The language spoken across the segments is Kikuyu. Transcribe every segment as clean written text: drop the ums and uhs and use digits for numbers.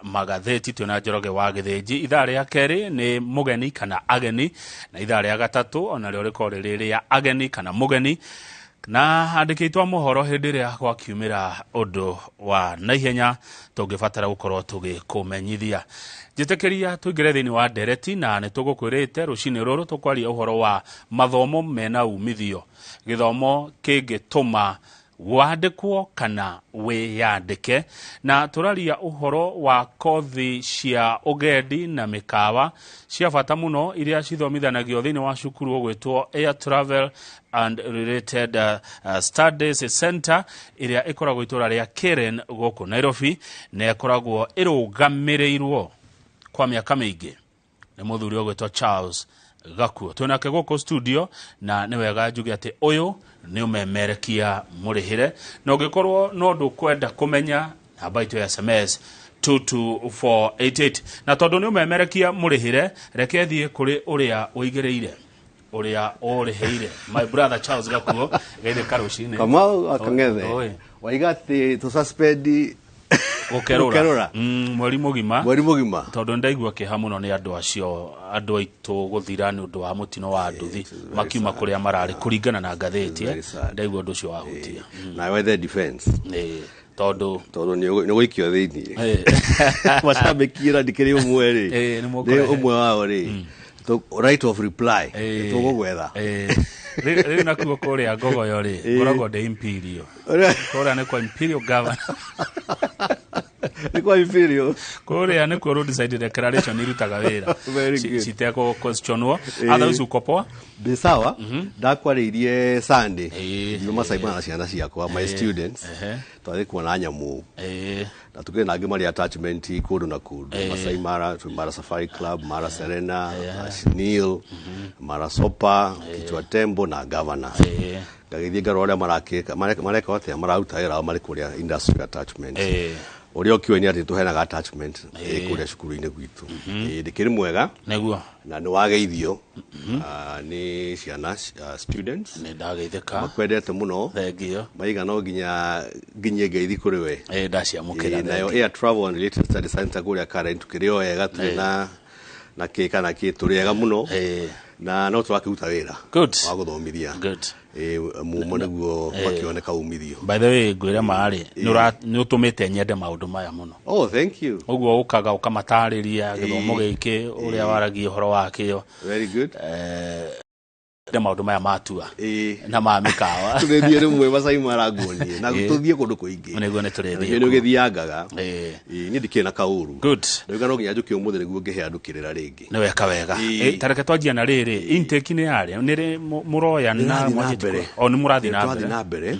Magathĩti twĩna Njoroge wa Gĩthĩnji. Ithaa rĩa kerĩ nĩ mũgeni kana ageni, na ithaa rĩa gatatũ onarĩo rĩkorwo rĩrĩ rĩa ageni kana mũgeni na andĩki aitũ a mohoro hĩndĩ ĩrĩa gwakiumĩra ũndũ wa naihenya tũngĩbatara gũkorwo tũgĩkũmenyithia. Njĩtĩkĩria tũingĩre thĩinĩ wa ndereti, na nĩ tũgũkwĩrĩte rũcinĩ rũrũ tũkwaria ũhoro wa mathomo mena umithio, gĩthomo kĩngĩtũma wandĩkwo kana wĩyandĩke, na tũraria ũhoro wa kothi cia ũgendi na mĩkawa cia bata mũno iria cithomithanagio thĩinĩ wa cukuru ũgwĩtwo Air Travel and Related Studies Center ĩrĩa ĩkoragwo itũra rĩa Karen gũkũ Nairobi, na ĩkoragwo ĩrũgamĩrĩirwo kwa mĩaka mĩingĩ nĩ mũthuri ũgwĩtwo Charles Gakuo. Twĩnake gũkũ studio, na nĩ wega njuge atĩ ũyũ nĩ ũmemerekia mũrĩhĩre, na ũngĩkorwo no ũndũ ũkwenda kũmenya, namba itũ ya SMS 22488. Na tondũ nĩ ũmemerekia mũrĩhĩre, reke thiĩ kũrĩ ũrĩa ũigĩrĩire, ũrĩa ũrĩhĩire, my brother Charles Gakuo. Geithĩka rũcinĩ. Kamau Akang'ethe. Oi. Waiga atĩ tũ suspend gũkerũra. Gũkerũra. Mweri mũgima. Mweri mũgima. Tondũ nĩndaigua kĩeha mũno nĩ andũ acio, andũ aitũ gũthira nĩ ũndũ wa mũtino wa nduthi makiuma kũrĩa mararĩ kũringana na ngathĩti. Very sad. Ndaigua ũndũ ũcio wahutia. Na wethe defense. Tondũ tondũ nĩ ũgũikio thĩinĩ. Macambĩki ndikĩrĩ ũmwe rĩ. Nĩ mũkũrehe. Nĩ ũmwe wao rĩ. Right of reply. Tũgũgwetha. Rĩu nakuo kũrĩa Ngogoyo rĩ, ngoragwo ndĩ imperial. Kũrĩa nĩ kwa imperial governor. Nĩ kwa imperial. Kũrĩa nĩkuo roadside declaration irutaga wĩra. Very good. Citekũ questionwo. Otherwise uko poa? Ndĩ sawa. Ndakwarĩirie Sunday. Ngiuma Masai Mara na ciana ciakwa, my students. Twathiĩ kuona nyamũ. Na tukĩrĩ na angĩ marĩ attachment kũndũ na kũndũ. Masai Mara, twĩ Mara Safari Club, Mara Serena, Shnil, Mara Sopa, Kichwa Tembo na Governor. Ngagĩthiĩ ngarora ũrĩa marakĩka, mareka atĩa, mararuta wĩra wao marĩ kũrĩa industry attachment. Ũrĩa ũkĩũĩ nĩ atĩ tũheanaga attachment kũrĩa cukuru-inĩ gwitũ. Ndĩkĩrĩ mwega. Nĩguo. Na nĩ wageithio nĩ ciana, students. Nĩ ndageithĩka. Makwendete mũno. Thengio. Maiga no nginya nginyie ngeithi kũrĩ we. Ndaciamũkĩra. Nayo Air Travel and Related Studies Center kũrĩa Karen tukĩrĩ o ega, tũrĩ na kĩ kana kĩ, tũrĩ ega mũno. Na no tũrakĩruta wĩra Good. wa gũthomithia. Good. Mumo nĩguo makĩoneka umithio. By the way, ngwĩre marĩ nĩ ũtũmĩte nyende maũndũ maya mũno. Oh, thank you. Ũguo ũkaga ũkamatarĩria gĩthomo gĩkĩ ũrĩa waragia ũhoro wakĩo. Very good. Maũndũ maya matua na ma mĩkawa. Tũgĩthiĩ rĩmwe Masai Mara nguonie na tũthiĩ kũndũ kũingĩ. Nĩguo, nĩ tũrĩthiĩ. Nĩ ũgĩthiangaga. Niĩ ndikĩrĩ na kaũru. Good. Ndauga no nginya njũke ũmũthĩ nĩguo ngĩhe andũ kĩrĩra rĩngĩ. Nĩ weka wega. Ta reke twanjia na rĩrĩ, intake nĩ yarĩ nĩ rĩ mũroya na Nĩrathiĩ na mwanjĩtie mbere. O nĩ mũrathiĩ na Tũrathiĩ mbere. na mbere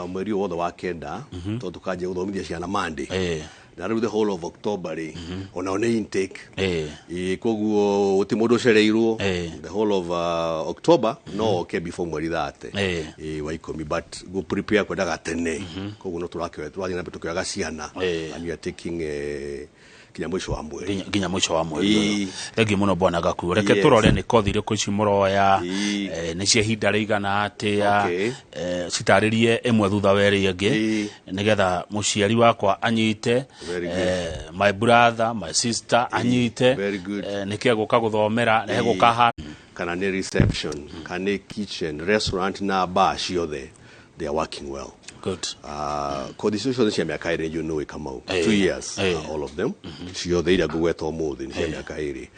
mweri ũyũ wothe wa kenda, tondũ tũkanjia gũthomithia ciana Monday. Na rĩu the whole of October rĩ, onao nĩ intake. Koguo gũtirĩ mũndũ ũcereirwo. The whole of October no oke before mweri 30 wa 10, but go prepare kwendaga tene, koguo no tũrakĩoya, tũrathiĩ na mbere tũkĩoyaga ciana and we are taking nginya mũico wa mweri. Nginya mũico wa mweri ũyũ. Thengiũ mũno, bwana Gakuo. Reke tũrore nĩ kothi irĩkũ ici mũroya, nĩ cia ihinda rĩigana atĩa, citarĩrie ĩmwe thutha wa ĩrĩa ĩngĩ, nĩgetha mũciari wakwa anyite, Very good. My brother, my sister anyite, Very good. Nĩkĩ egũka gũthomera na egũka ha. Kana nĩ reception, kana nĩ kitchen, restaurant na bar ciothe, they are working well. Good. Kothi icio ciothe cia mĩaka 2, you know, Kamau, 2 years, all of them, ciothe iria ngũgweta ũmũthĩ nĩ cia mĩaka 2.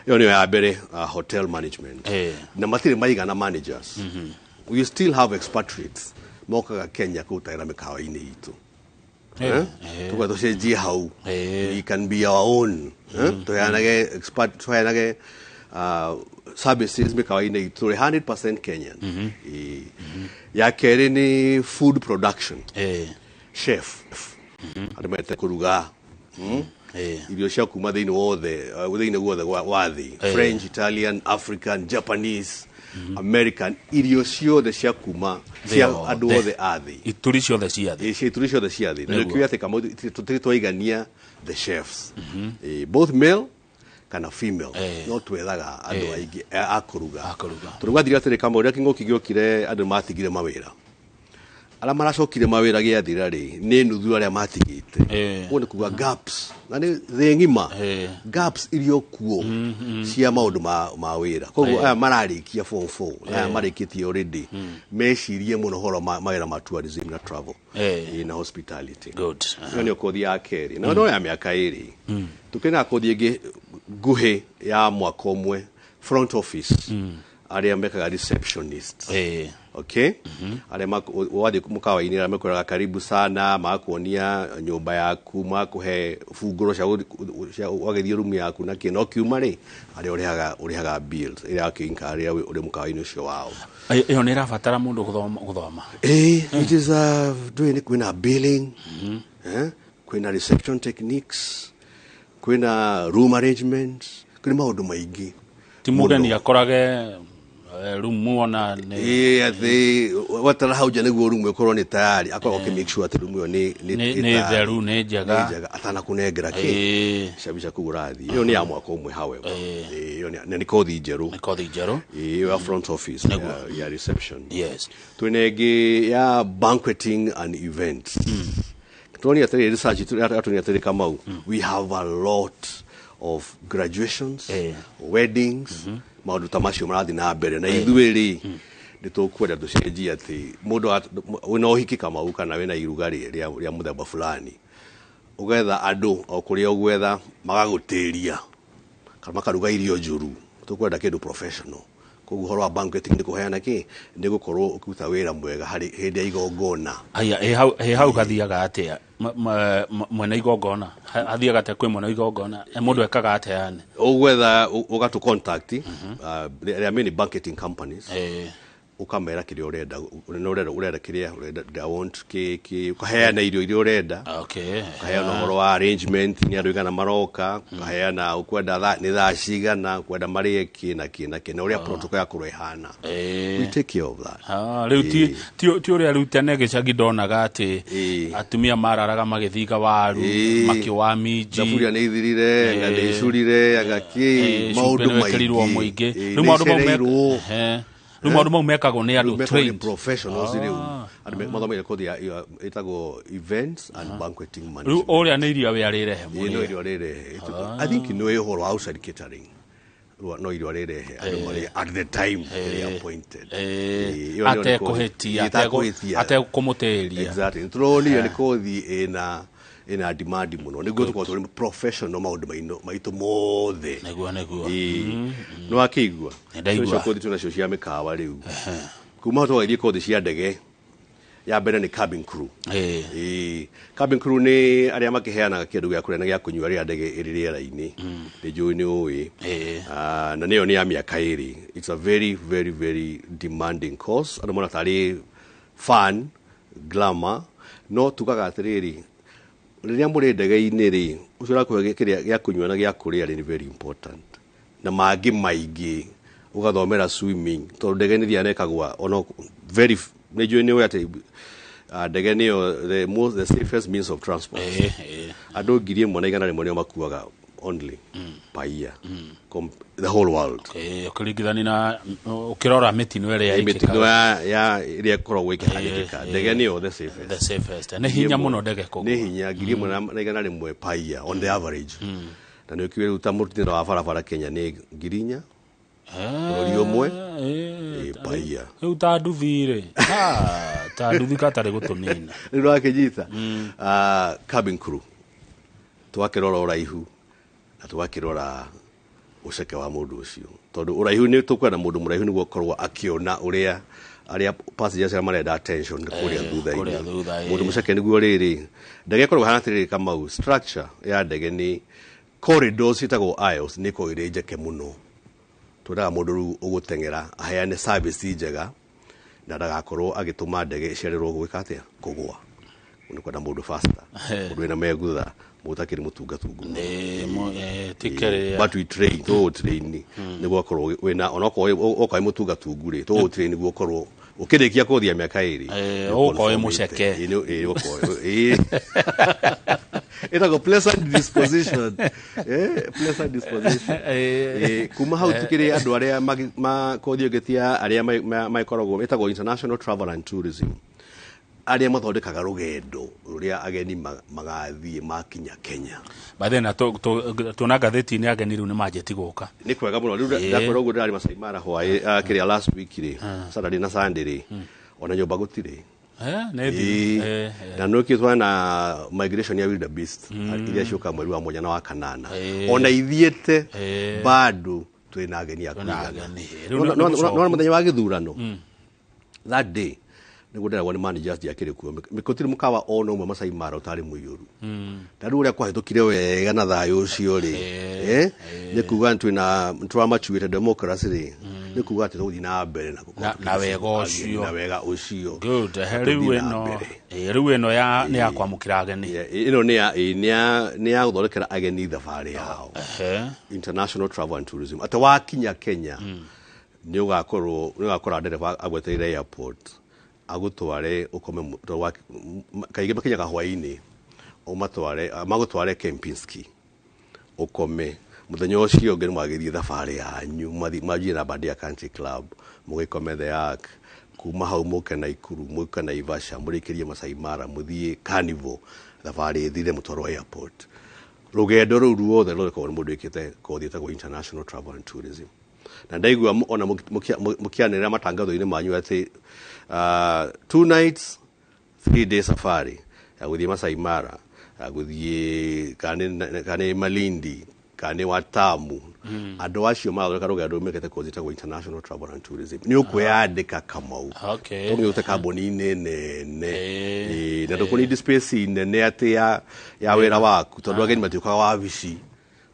Ĩyo nĩyo ya mbere, hotel management. Na matirĩ maigana managers. We still have expatriates mokaga Kenya kũruta wĩra mĩkawa-inĩ itũ. Tuga tũcenjie hau. We can be our own. Tũheanage expert, tũheanage services mĩkawa-inĩ itũ, tũrĩ 100% Kenyan. Ya kerĩ nĩ food production, chef, andũ mendete kũruga, Irio cia kuma thĩinĩ wothe, thĩinĩ guothe wa thĩ, French, Italian, African, Japanese, American, irio ciothe cia kuma cia Thĩ andũ yothe. Othe a thĩ. Ituri ciothe cia thĩ. Cia ituri ciothe cia thĩ. Na Nĩguo. nĩkĩo atĩ Kamau tũtirĩ twaigania the chefs, both male kana female, no twethaga andũ aingĩ a kũruga. A kũruga. Tondũ gwathire atĩrĩ, Kamau, rĩrĩa kĩng'ũki gĩokire, andũ matigire mawĩra. Arĩa maracokire mawĩra gĩathira rĩ, nĩ nuthu arĩa matigĩte. Ũguo nĩ kuga gaps na nĩ thĩ ng'ima, gaps iria kuo cia maũndũ ma wĩra. Koguo aya mararĩkia form 4 na aya marĩkĩtie already mecirie mũno ũhoro mawĩra ma tourism na travel na hospitality. Ĩyo nĩyo kothi ya kerĩ, na no ya mĩaka 2. Tũkĩrĩ na kothi ĩngĩ nguhĩ ya mwaka 1, front office, arĩa mekaga receptionist. Okay, arĩa wathiĩ mũkawa-inĩ, arĩa mekwĩraga karibu sana, magakuonia nyũmba yaku, magakũhe bungũro cia wagĩthiĩ rumu yaku na kĩ, no kiuma rĩ, arĩa ũrĩhaga bills ĩrĩa wakĩinka rĩrĩa ũrĩ mũkawa-inĩ ũcio wao. Ĩyo nĩ ĩrabatara mũndũ gũthoma. It is ndũĩ nĩ kwĩna billing, kwĩna reception techniques, kwĩna room arrangement, kwĩna maũndũ maingĩ. Ti mũgeni akorage rumu ona nĩ Ĩĩ, atĩ wetera hau nja nĩguo rumu ĩkorwo nĩ tayari, akorwo akĩ make sure atĩ rumu ĩyo nĩ theru, nĩ njega. Nĩ njega atanakũnengera kĩ cabi cia kũu ũrathiĩ. Ĩyo nĩ ya mwaka 1, however. Ĩyo nĩ kothi njerũ. Nĩ kothi njerũ. Ĩyo ya front office, ya reception. Twĩna ĩngĩ ya banqueting and events. Tuonire atĩrĩrĩ, research yatuonia atĩrĩrĩ, Kamau, we have a lot of graduations, weddings, maũndũ ta macio marathiĩ na mbere, na ithuĩ rĩ, nĩ tũkwenda tũcenjie atĩ mũndũ wĩna ũhiki, Kamau, kana wĩna iruga rĩa mũthemba fulani, ũgetha andũ o kũrĩa ũgwetha magagũtĩria kana makaruga irio njũru. Tũkwenda kĩndũ professional. Koguo ũhoro wa banqueting nĩ kũheana kĩ, nĩ gũkorwo ũkĩruta wĩra mwega harĩ hĩndĩ ya igongona. Aya, ĩ hau hathiaga atĩa? Mwena igongona hathiaga atĩa? Kwĩ mwena igongona, mũndũ ekaga atĩa yani? Ũgwetha ũgatũ contact, there are many banqueting companies, ũkamera kĩrĩa ũrenda, nĩ ũrenda kĩrĩa ũrenda, I want kĩ, ũkaheana irio iria ũrenda, ũkaheana ũhoro wa arrangement, nĩ andũ igana maroka, ũkaheana ũkwenda nĩ thaa cigana, ũkwenda marĩe kĩ na kĩ na kĩ, na ũrĩa protocol ya kũrwo ĩhana. We take care of that. Ah, rĩu ti ũrĩa rĩu tene gĩcagi ndonaga atĩ atumia mararaga magĩthiga waru, makĩwa minji. Thaburia nĩ ithirire, anga nĩ icurire, anga kĩ, cumbĩ maũndũ nĩ wĩkĩrirwo maingĩ. mũingĩ. Rĩu Rĩu maũndũ mau nĩ ehe. Rĩu maũndũ mau mekagwo nĩ andũ mekagwo nĩ trained. professionals rĩu, andũ mathomeire kothi ya ĩtagwo events and banqueting Rĩu management. ũrĩa nĩ irio we arĩrehe? Ĩĩ, no irio arĩrehe. I think nĩ ũhoro wa outside catering. No irio arĩrehe andũ marĩ at the time ĩrĩa appointed. Ĩyo nĩyo nĩ kothi. Atekũhĩtia. Ĩĩ, atekũhĩtia. Atekũmũtĩria. Exactly. Nĩtũronire nĩ kothi ĩna demand mũno, nĩguo tũkorwo tũrĩ professional maũndũ maitũ mothe. Nĩguo. Ĩĩ. Nĩ wakĩigua? Nĩndaigua. Icio kothi twĩnacio cia mĩkawa. Rĩu kuma hau tũgagĩthiĩ kothi cia ndege. Ya mbere nĩ cabin crew. Ĩĩ. Cabin crew nĩ arĩa makĩheanaga kĩndũ gĩa kũrĩa na gĩa kũnyua rĩrĩa ndege ĩrĩ rĩera-inĩ. Nĩ njũĩ nĩ ũĩ. Ah, na nĩyo nĩ ya mĩaka 2. It's a very very very demanding course. Andũ mona tarĩ fun, glamour, no tugaga atĩrĩrĩ, rĩrĩa mũrĩ ndege-inĩ rĩ, ũcio ũrakũhe kĩrĩa gĩa kũnyua na gĩa kũrĩa rĩ, nĩ very important, na mangĩ maingĩ ũgathomera swimming, tondũ ndege nĩ thiaga na ĩkagwa ono very. Nĩ njũĩ nĩ ũĩ atĩ ndege nĩyo the safest means of transport. Ĩĩ, ĩĩ. Andũ 1,100 nĩo makuaga only per year, the whole world. Ũkĩringithania na ũkĩrora mĩtino ĩrĩa mĩtino ĩkĩkaga. ya ĩrĩa ĩkoragwo ĩkĩhanĩkĩka, ndege nĩyo the safest. The safest. Nĩ hinya mũno ndege kũgwa. Nĩ hinya, 1,100 per year on the average, na nĩ ũkiuge rĩu ta mũtino wa barabara Kenya nĩ 4,000 bũrũri ũmwe, per year. Rĩu ta nduthi rĩ, ta nduthi katarĩ gũtũnina. Rĩu wakĩnyita. Ah, cabin crew twakĩrora ũraihu na twakĩrora ũceke wa mũndũ ũcio, tondũ ũraihu nĩ tũkwenda mũndũ mũraihu nĩguo akorwo akĩona ũrĩa arĩa passengers arĩa marenda attention kũrĩa kũrĩa thutha-inĩ. Thutha, Mũndũ mũceke nĩguo rĩrĩ ndege ĩkoragwo ĩhana atĩrĩrĩ, Kamau, structure ya ndege nĩ corridors ciĩtagwo aisles, nĩ ĩkoragwo ĩrĩ njeke mũno. Twendaga mũndũ rĩu ũgũteng'era aheane service njega na ndagakorwo agĩtũma ndege ĩcererwo gwĩka atĩa, kũgwa. Nĩ kwenda mũndũ faster, mũndũ wĩna megutha, mũndũ ũtakĩrĩ mũtungatungu mũno. Ti kĩrĩa. But we train, tũgũ train nĩguo akorwo wĩna, onokorwo okorwo wĩ mũtungatungu rĩ, tũgũ train nĩguo ũkorwo ũkĩrĩkia kothi ya mĩaka 2. Ũgũkorwo wĩ mũceke. Ĩĩ, ũgũkorwo ĩtagwo pleasant disposition, pleasant disposition. Kuma hau tukĩrĩ andũ arĩa kothi ĩngĩ ti ya arĩa magĩkoragwo, ĩtagwo international travel and tourism. Arĩa mathondekaga rũgendo rũrĩa ageni magathiĩ makinya Kenya. By then tuona ngathĩti-inĩ ageni rĩu nĩ manjĩti gũka. Nĩ kwega mũno. Rĩu ndakwĩra ũguo, ndĩrarĩ Masai Mara hwaĩ kĩrĩa last week rĩ, Saturday na Sunday rĩ, ona nyũmba gũtirĩ. Nĩ thiru. Na nĩ twana na migration ya wildebeest iria ciũka mweri wa mwanya na wa kanana, ona ithiĩte bado twĩna ageni a Twĩna kũigana. ageni. Rĩu nĩ gũcoka. Nona mũthenya wa gĩthurano, that day nĩguo nderagwo nĩ managers ndiakĩrĩ kuo, gũtirĩ mũkawa ona ũmwe Masai Mara ũtarĩ mũiyũru. Na rĩu ũrĩa kwahĩtũkire wega na thayũ ũcio rĩ, nĩ kuga twĩna tũramachuĩte democracy rĩ, nĩ kuga atĩ tũgũthiĩ na mbere na gũkorwo Na wega tũkĩgĩa ũcio. Na wega ũcio. Good. Na Rĩu tũthiĩ na ĩno mbere. Rĩu ĩno ya nĩ ya kwamũkĩra ageni. Yeah, ĩno nĩ ya ĩ, nĩ ya gũthondekera ageni thabarĩ yao. International travel and tourism, atĩ wakinya Kenya nĩ ũgakorwo nĩ ũgakora ndereba agwetereire airport agũtware ũkome tondũ kaingĩ makinyaga hwaĩ-inĩ, ũmatware, magũtware Kempinski ũkome. Mũthenya ũcio ũngĩ nĩ mwagĩthiĩ thabarĩ yanyu, manjie na Bandia Country Club, mũgĩkome The Ark, kuma hau mũke Naikuru, mũke Naivasha, mũrĩkĩrie Masai Mara, mũthiĩ Carnival, thabarĩ ĩthire mũtwarwo airport. Rũgendo rũu ruothe rũrĩkorwo nĩ mũndũ wĩkĩte kothi ĩtagwo international travel and tourism. Na ndaigua ona mũkĩanĩrĩra matangatho-inĩ manyu atĩ 2 nights 3 day safari ya gũthiĩ Masai Mara, ya gũthiĩ kana nĩ Malindi kana nĩ Watamu, andũ acio marathondeka rũgendo mekĩte kothi ĩtagwo international travel and tourism. Nĩ ũkwĩyandĩka, Kamau. Tũngĩ ũte kambuni-inĩ nene. Ĩĩ, na ndũkũ space nene atĩ ya wĩra waku, tondũ ageni matiũkaga wabici,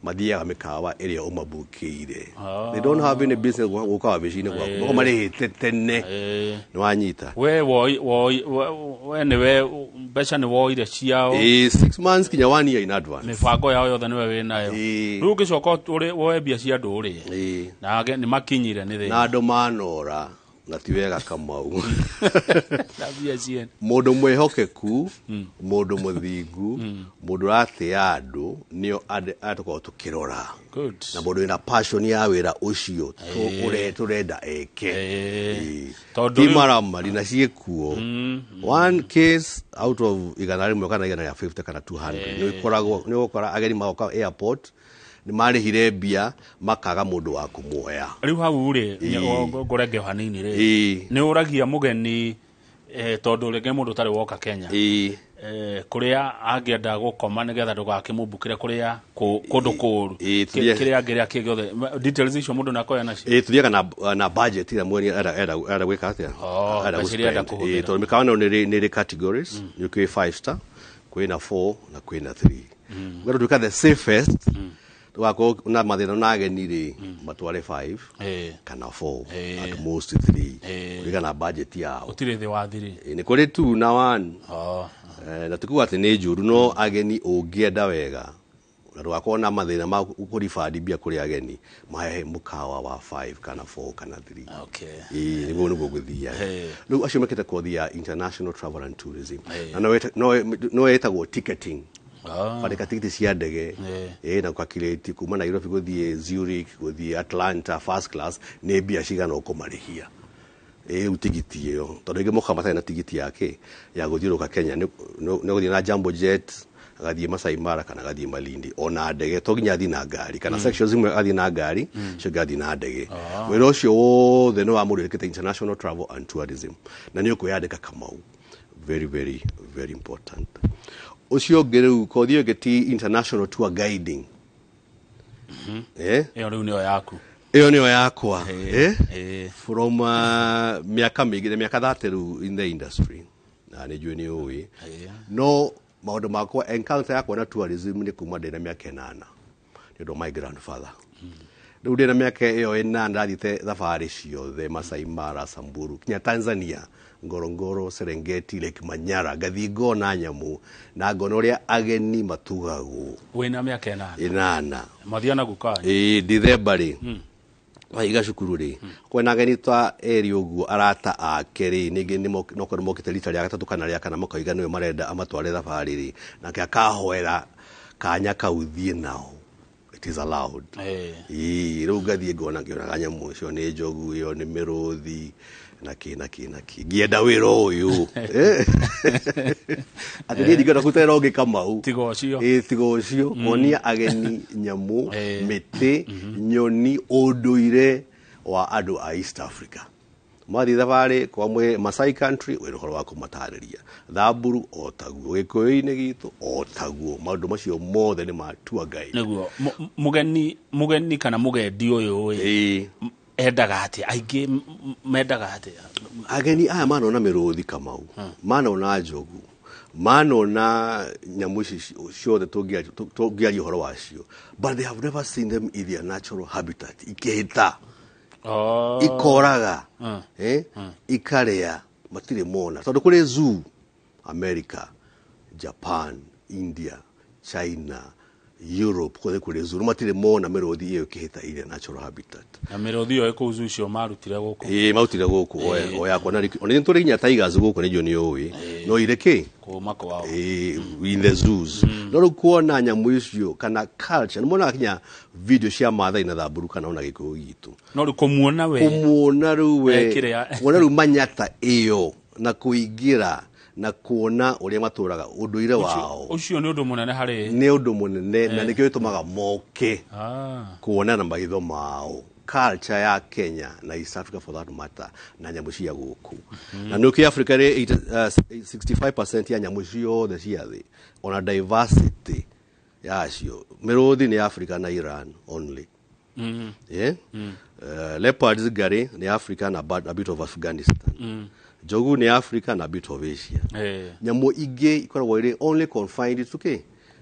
mathiaga mĩkawa ĩrĩa ũmabukĩire. They don't have any business gũka wabici-inĩ gwaku, mako marĩhĩte tene. Nĩ wanyita? We woi woi we nĩwe mbeca nĩ woire ciao. Ĩĩ, 6 months kinya one year in advance. Mĩbango yao yothe nĩwe wĩnayo. Rĩu ũngĩcoka woe mbia cia andũ ũrĩe na nĩ makinyire nĩ Na thĩna. Andũ manora na ti wega, Kamau. Na mbia ciene. Mũndũ mwĩhokeku, mũndũ mũthingu, mũndũ ũratĩa andũ, nĩo arĩa tũkoragwo tũkĩrora. Na mũndũ wĩna passion ya wĩra ũcio tũrenda eke. Tondũ Ti maramari na ciĩkuo, one case out of 100 kana 150 kana 200 nĩ ũkoragwo nĩ ũgũkora ageni magoka airport nĩ marĩhire mbia, makaga mũndũ wa kũmuoya. Rĩu hau rĩ, ngũrenge o hanini rĩ, nĩ ũragia mũgeni, tondũ rĩngĩ mũndũ ũtarĩ woka Kenya, kũrĩa angĩenda gũkoma nĩgetha ndũgakĩmũmbukĩre kũrĩa kũndũ kũũru. Kĩrĩa angĩrĩa kĩ gĩothe, details icio mũndũ nakoya nacio. Ĩĩ, tuthiaga na budget ĩrĩa mwene enda gwĩka atĩa. Oh, Enda mbeca iria enda gũ-spend. kũhũthĩra. Ĩĩ, tondũ mĩkawa ĩno nĩ ĩrĩ categories, nĩ kwĩ 5 star, kwĩna 4 na kwĩna 3. Ũngĩenda tuĩka the safest, ndũgakorwo na mathĩna na ageni rĩ, matware 5 kana 4, at most 3, kũringana na budget yao. Gũtirĩ thĩ wa thiri? Ĩĩ, nĩ kũrĩ 2 na 1. Na tikuga atĩ nĩ njũru, no ageni ũngĩenda wega na ndũgakorwo na mathĩna ma kũribandi mbia kũrĩ ageni, mahe mũkawa wa 5 kana 4 kana 3. Ĩĩ, nĩguo gũthiaga. Rĩu acio mekĩte kothi ya international travel and tourism na no ĩtagwo ticketing, kwandĩka tigiti cia ndege, na calculate kuma Nairobi gũthiĩ Zurich, gũthiĩ Atlanta, first class nĩ mbia cigana ũkũmarĩhia. Rĩu tigiti ĩyo, tondũ aingĩ mokaga matarĩ na tigiti yake ya gũthiũrũrũka Kenya, nĩ gũthiĩ na Jambo Jet agathiĩ Masai Mara kana agathiĩ Malindi ona ndege, to nginya athiĩ na ngari, kana sections imwe athiĩ na ngari, icio ingĩ athiĩ na ndege. Wĩra ũcio wothe nĩ wa mũndũ wĩkĩte international travel and tourism, na nĩ ũkwĩyandĩka, Kamau. Very very very important. Ũcio ũngĩ rĩu, kothi ĩyo ĩngĩ ti international tour guiding. Ĩyo rĩu nĩyo yaku. Ĩyo nĩyo yakwa. From mĩaka mĩingĩ, mĩaka 30 rĩu in the industry, na nĩ njũĩ nĩ ũĩ, no maũndũ makwa, encounter yakwa na tourism nĩ kuma ndĩna mĩaka 8, nĩ ũndũ wa my grandfather. Rĩu ndĩna mĩaka ĩyo 8 ndathiĩte thabarĩ ciothe, Masai Mara, Samburu, kinya Tanzania, Ngorongoro, Serengeti, Lake Manyara, ngathiĩ ngona nyamũ na ngona ũrĩa ageni matugagwo. Wĩna mĩaka 8? 8. Mathia na gukanyu? Ĩĩ, Dithemba rĩ wahiga cukuru rĩ, kwĩna ageni ta erĩ ũguo, arata ake rĩ, ningĩ nokorwo mokĩte rita rĩa gatatũ kana rĩa kana, makoiga nĩwe marenda amatware thabarĩ rĩ, nake akahoera kanya kau thiĩ nao. It is allowed. Ĩĩ. Ĩĩ, rĩu ngathiĩ ngona ngĩonaga nyamũ icio, nĩ njogu, ĩyo nĩ mĩrũthi, na kĩ na kĩ na kĩ. Ngĩenda wĩra ũyũ. Atĩ niĩ ndingĩhota kũruta wĩra ũngĩ, Kamau. Tiga ũcio. Ĩĩ, tiga ũcio, kuonia ageni nyamũ, mĩtĩ, nyoni, ũndũire wa andũ a East Africa. Mwathiĩ thabarĩ kwa mwĩ Masai country, wĩna ũhoro wa kũmatarĩria. Thamburu o taguo, Gĩkũyũ-inĩ gitũ o taguo. Maũndũ macio mothe nĩ ma tour guide. Nĩguo mũgeni kana mũgendi ũyũ ĩ, endaga atĩa? Aingĩ mendaga atĩa? Ageni aya manona mĩrũthi, Kamau, manona njogu, manona nyamũ ici ciothe tũngĩaria ũhoro wacio, but they have never seen them in their natural habitat, ikĩhĩta, ikoraga, ikarĩa. Matirĩ mona, tondũ kũrĩ zoo America, Japan, India, China, Europe, kũrĩ kũrĩ zoo, no matirĩ mona mĩrũthi ĩyo ĩkĩhĩta in their natural habitat. Na mĩrũthi ĩyo ĩkũu zoo icio marutire gũkũ? Ĩĩ, marutire gũkũ o yakwa na ona nĩ tũrĩ nginya tigers gũkũ, nĩ nĩ ũĩ no irĩ kĩ kuma kwao. Ĩĩ, in the zoos. No rĩu kuona nyamũ icio kana culture, nĩ monaga nginya video cia Maathai na Thamburu kana ona Gĩkũyũ gitũ. No rĩu kũmuona we Kũmuona rĩu we Kĩrĩa- kuona rĩu manyata ĩyo na kũingĩra na kuona ũrĩa matũraga, ũndũire wao. Ũcio nĩ ũndũ mũnene harĩ Nĩ ũndũ mũnene, na nĩkĩo gĩtũmaga moke kuona na maitho mao culture ya Kenya na East Africa for that matter, na nyamũ cia gũkũ. Na nĩ ũkĩ Africa rĩ 65% ya nyamũ ciothe cia thĩ, ona diversity yacio. Mĩrũthi nĩ Africa na Iran only. Yeah? Leopards, ngari, nĩ Africa na a bit of Afghanistan. Njogu nĩ Africa na a bit of Asia. Nyamũ ingĩ ikoragwo irĩ only confined to kĩ?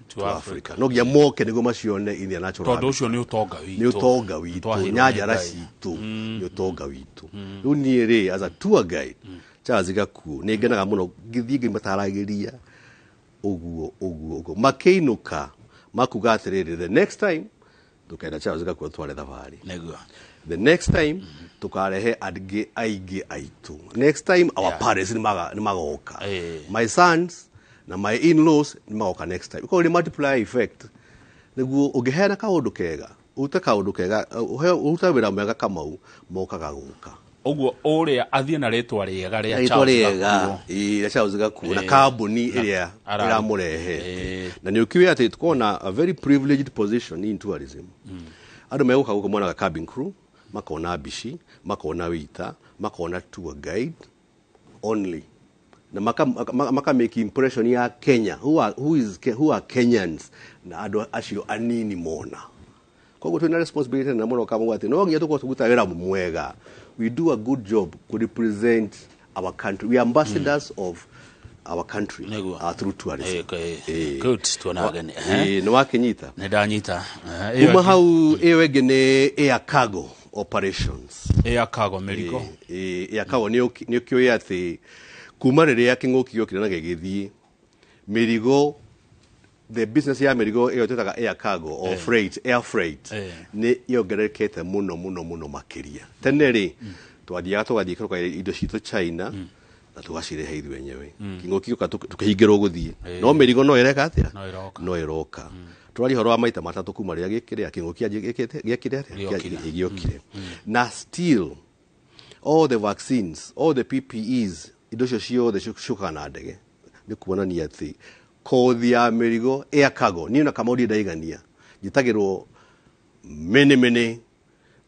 To Africa. No nginya moke nĩguo macione in their natural Tondũ ũcio nĩ ũtonga witũ. Nĩ ũtonga witũ. Twaheirwo nĩ Nyanjara Ngai. citũ nĩ ũtonga witũ. Rĩu niĩ rĩ, as a tour guide Charles Gakuo, nĩ ngenaga mũno ngĩthiĩ ngĩmataragĩria ũguo ũguo ũguo, makĩinũka makuga atĩrĩrĩ, "The next time tũkenda Charles Gakuo tware thabarĩ." The next time tukarehe angĩ aingĩ aitũ. Next time our parents nĩ magoka. My sons na my in-laws nĩ magoka next time. Ĩkorwo nĩ multiplier effect, nĩguo ũngĩheana kaũndũ kega, ũrute kaũndũ kega, ũrute wĩra mwega, Kamau, mokaga gũka. Ũguo ũrĩa athiĩ na rĩtwa rĩega rĩa rĩtwa Charles rĩega. Gakuo. Ĩĩ, rĩa Charles Gakuo na kambuni ĩrĩa ĩramũrehete. Na nĩ ũkiũĩ atĩ tũkoragwo na a very privileged position in tourism. Andũ megũka gũkũ monaga cabin crew, makona mbici, makona waiter, makona tour guide only, na maka make impression ya Kenya, who are Kenyans, na andũ acio anini mona. Koguo twĩna responsibility nene mũno, Kamau, atĩ no nginya tũkorwo tũruta wĩra mwega. We do a good job to represent our country. We are ambassadors of our country through tourism. Good, tuona ageni. Nĩ wakĩnyita? Nĩ ndanyita. Ĩyo Kuma ĩngĩ? hau, ĩyo ĩngĩ nĩ air cargo operations. Air cargo, mĩrigo. Air cargo, nĩ ũkĩũĩ atĩ kuma rĩrĩa kĩng'ũki gĩokire na gĩgĩthiĩ, mĩrigo, the business ya mĩrigo ĩyo twĩtaga air cargo or freight, air freight, nĩ yongererekete mũno mũno mũno makĩria. Tene rĩ, twathiaga tũgathiĩ tũkagĩra indo citũ China na tũgacirehe ithuĩ enyewe. Kĩng'ũki gĩũka, tũkĩhingĩrwo gũthiĩ, no mĩrigo no ĩreka atĩa? No ĩroka. No ĩroka. Tũraria ũhoro wa maita matatũ kuma rĩrĩa gĩkĩrĩa kĩng'ũki gĩekire atĩa? Gĩokire. Gĩokire. Na still all the vaccines, all the PPEs, indo icio ciothe ciũkaga na ndege. Nĩ kuonania atĩ kothi ya mĩrigo, air cargo, niĩ na Kamau ndirĩ ndaigania. Njĩtagĩrwo many many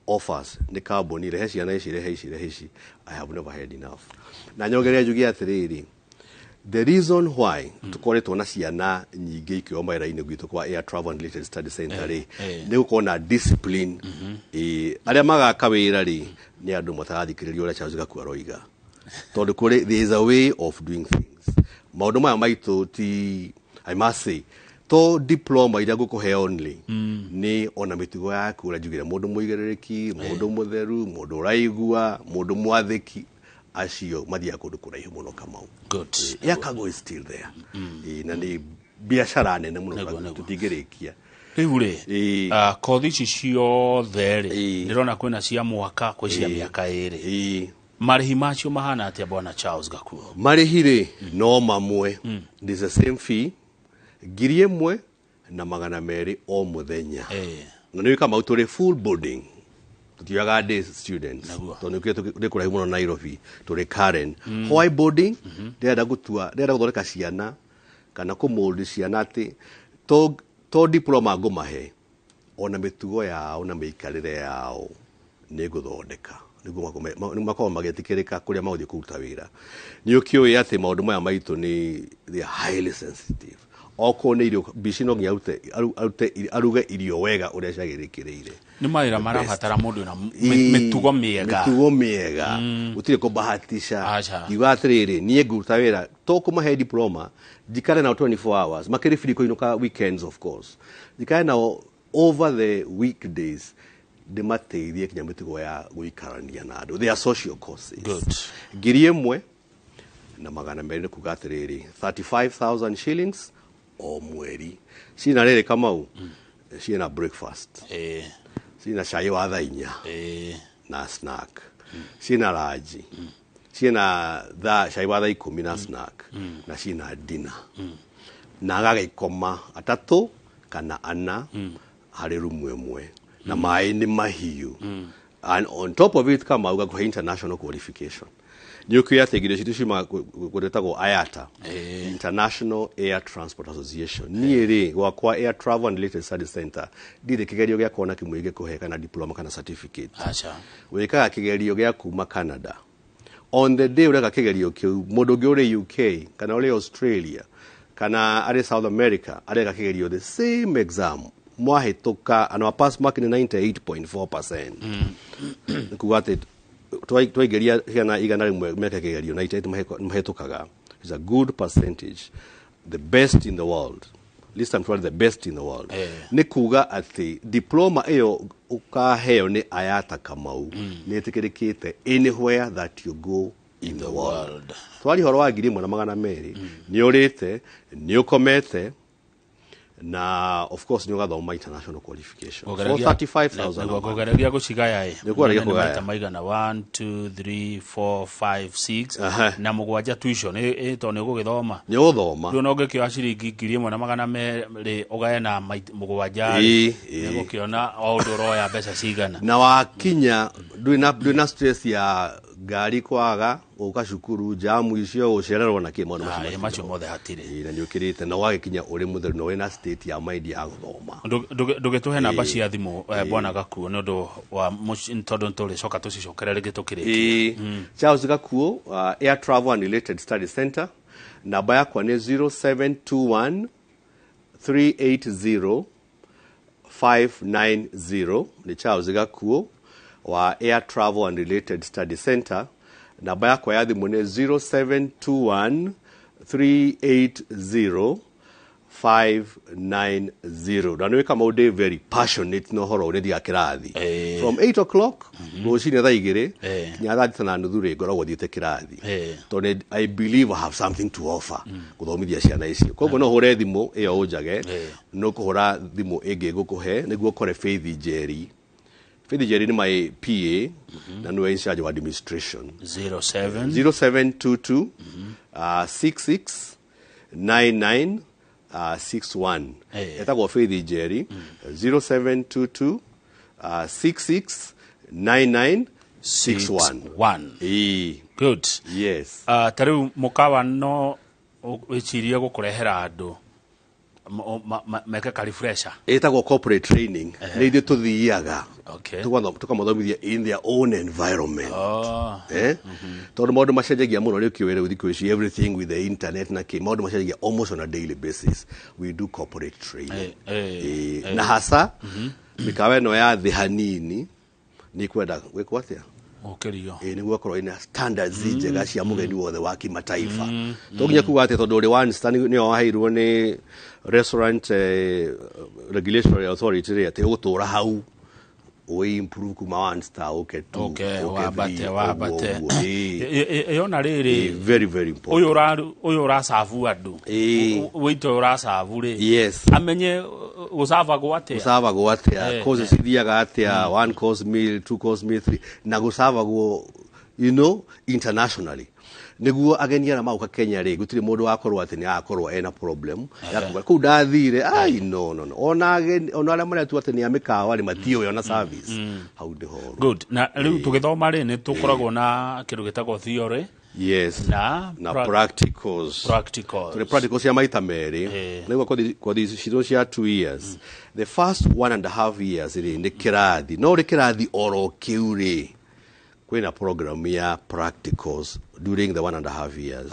offers nĩ kambuni, rehe ciana ici, rehe ici, rehe ici. I have never had enough. Na nyongerere njuge atĩrĩrĩ, the reason why tukoretwo na ciana nyingĩ ikĩoa mawĩra-inĩ gwitũ kwa Air Travel and Related Study Center rĩ, nĩ gũkorwo na discipline. Ĩĩ, arĩa magaka wĩra rĩ, nĩ andũ matarathikĩrĩria ũrĩa Charles Gakuo aroiga, tondũ kũrĩ, there is a way of doing things. Maũndũ maya maitũ ti, I must say, to diploma iria ngũkũhe only, nĩ ona mĩtugo yaku, ũrĩa njugire, mũndũ mũigĩrĩrĩki, mũndũ mũtheru, mũndũ ũraigua, mũndũ mwathĩki, acio mathiaga kũndũ kũraihu mũno, Kamau. Air cargo is still there. Ĩĩ, na nĩ biacara nene mũno tũtingĩrĩkia. Rĩu rĩ, kothi ici ciothe rĩ, ndĩrona kwĩna cia mwaka, kwĩ cia mĩaka 2. Marĩhi macio mahana atĩa, bwana Charles Gakuo? Marĩhi rĩ, no mamwe. It is the same fee, 1,200 o mũthenya. Na nĩ Kamau tũrĩ full boarding, tũtioyaga day students. Naguo. Tondũ nĩ nĩ kũraihu mũno Nairobi, tũrĩ Karen. Why boarding? Ndĩrenda gũtua, ndĩrenda gũthondeka ciana kana kũmũndi ciana atĩ to diploma ngũmahe, ona mĩtugo yao na mĩikarĩre yao nĩ ngũthondeka nĩguo makorwo magĩtĩkĩrĩka kũrĩa magũthiĩ kũruta wĩra. Nĩ ũkĩũĩ atĩ maũndũ maya maitũ nĩ, they are highly sensitive. Okorwo nĩ irio, mbici no nginya arute aruge irio wega ũrĩa ciagĩrĩkĩrĩire. Nĩ mawĩra marabatara mũndũ na mĩtugo mĩega. Mĩtugo mĩega, gũtirĩ kũbahatisha. Aca. Ngiuga atĩrĩrĩ, niĩ ngũruta wĩra to kũmahe diploma, njikare nao 24 hours, makĩrĩ free kũinũka weekends, of course, njikare nao over the weekdays, ndĩmateithie kinya mĩtugo ya gũikarania na andũ. They are social courses. Good. 1200, nĩ kuga atĩrĩrĩ, 35,000 shillings o mweri. Cina rĩrĩ, Kamau, ciĩna breakfast, ciĩna cai wa thaa 4 na snack, ciĩna ranji, ciĩna cai wa thaa 10 na snack, na ciĩna dinner, na agagĩkoma atatũ kana ana harĩ rumu ĩmwe, na maĩ nĩ mahiũ. And on top of it, Kamau, gakũhe international qualification. Nĩ ũkĩũĩ atĩ irio citũ ciumaga kũrĩa IATA, International Air Transport Association. Niĩ rĩ, gwakwa Air Travel and Related Studies Center, ndirĩ kĩgerio gĩa kuona kĩmwe gĩkũhe kana diploma kana certificate. Aca. Wĩkaga kĩgerio gĩa kuma Canada. On the day ũreka kĩgerio kĩu, mũndũ ũngĩ ũrĩ UK kana ũrĩ Australia kana arĩ South America areka kĩgerio, the same exam, mwahĩtũka, and our pass mark nĩ 98.4%. Nĩ kuga atĩ twaingĩria ciana 100 meke kĩgerio, 98 mahĩtũkaga. It's a good percentage, the best in the world. At least I'm told the best in the world. Nĩ kuga atĩ diploma ĩyo ũkaheo nĩ IATA, Kamau, nĩ ĩtĩkĩrĩkĩte anywhere that you go in the world. World. Twari ũhoro wa 1200, nĩ ũrĩte, nĩ ũkomete, na of course nĩ ũgathoma international qualification for 35,000 a month. Ngũgeragia gũcigaya ĩ. Nĩ ũkũgeragia Nĩ kũgaya. Maita maigana? 1 2 3 4 5 6 na mũgwanja. Tuition ĩ tondũ nĩ ũgũgĩthoma. Nĩ ũgũthoma. Rĩu no ũngĩkĩoya ciringi 1200 ũgaye na mũgwanja, nĩ ũgũkĩona o ũndũ ũroya mbeca cigana. Na wakinya ndwĩ na stress ya ngari kwaga gũka cukuru, jamu icio, gũcererwo na kĩ, maũndũ macio. Ĩ, macio mothe hatirĩ. Ĩ, na nĩ ũkĩrĩte na ũgagĩkinya ũrĩ mũtheru na ũrĩ na state ya mind ya gũthoma. Ndũgĩtũhe namba cia thimũ, bwana Gakuo, nĩ ũndũ wa tondũ nĩ tũrĩcoka tũcicokere rĩngĩ tũkĩrĩkia. Ĩ, Charles Gakuo, Air Travel and Related Study Center, namba yakwa nĩ 0721 380 590. Nĩ Charles Gakuo wa Air Travel and Related Study Center. Namba yakwa ya thimũ nĩ 0721 380 590. Na nĩ Kamau, ndĩ very passionate na ũhoro ũrĩa thiaga kĩrathi from 8 o'clock rũcinĩ, thaa 2 nginya thaa 6:30 rĩ, ngoragwo thiĩte kĩrathi, tondũ I believe I have something to offer gũthomithia ciana icio. Koguo no hũre thimũ ĩyo ũnjage, no kũhũra thimũ ĩngĩ ngũkũhe nĩguo ũkore Faith Njeri. Faith Njeri nĩ my PA na nĩwe in charge of administration. 07 0722 66 99 61. Etagwo Faith Njeri, 0722 66 99 61. 1. Ĩĩ. Good. Yes. Ta rĩu mũkawa no wĩcirie gũkũrehera andũ meke ka refresher? Ĩtagwo corporate training, nĩ ithuĩ tũthiaga tũkamathomithia in their own environment. Eh? Tondũ maũndũ macenjagia mũno rĩu, kĩũĩ rĩu thikũ ici everything with the internet na kĩ, maũndũ macenjagia almost on a daily basis. We do corporate training. Na hasa mĩkawa ĩno ya thĩ hanini nĩ kwenda gwĩkwo atĩa? Gũkĩrio. Ĩ, nĩguo akorwo ina standards njega cia mũgeni wothe wa kimataifa. To nginya kuga atĩ tondũ ũrĩ one star nĩyo waheirwo nĩ Restaurant Regulatory Authority rĩ, atĩ ũgũtũra hau ũ improve kuma one star ũke two, ũke wambate three, wambate. ũguo, ũguo. Ĩ. Ĩyo na rĩrĩ, Ĩ, very very important. Ũyũ ũracabu andũ, wĩito ũyũ ũracabu rĩ, amenye gũcabagwo atĩa? Gũcabagwo atĩa, courses cithiaga atĩa, one course meal, two course meal, three, na gũcabagwo internationally. Nĩguo ageni arĩa magoka Kenya rĩ, gũtirĩ mũndũ wakorwo atĩ nĩ agakorwo ena problem ya kuga kũu ndathire. Ai, no, no, no, ona ageni, ona arĩa maretua atĩ nĩ a mĩkawa rĩ, matiũĩ ona service hau ndĩ horu. Good. Na rĩu tũgĩthoma rĩ, nĩ tũkoragwo na kĩndũ gĩtagwo theory na na practicals. Practicals. Tũrĩ practicals cia maita merĩ. Nĩguo kothi citũ cia 2 years, the first 1.5 years rĩ, nĩ kĩrathi, no rĩ kĩrathi oro kĩu rĩ, kwĩna program ya practicals during the 1.5 years.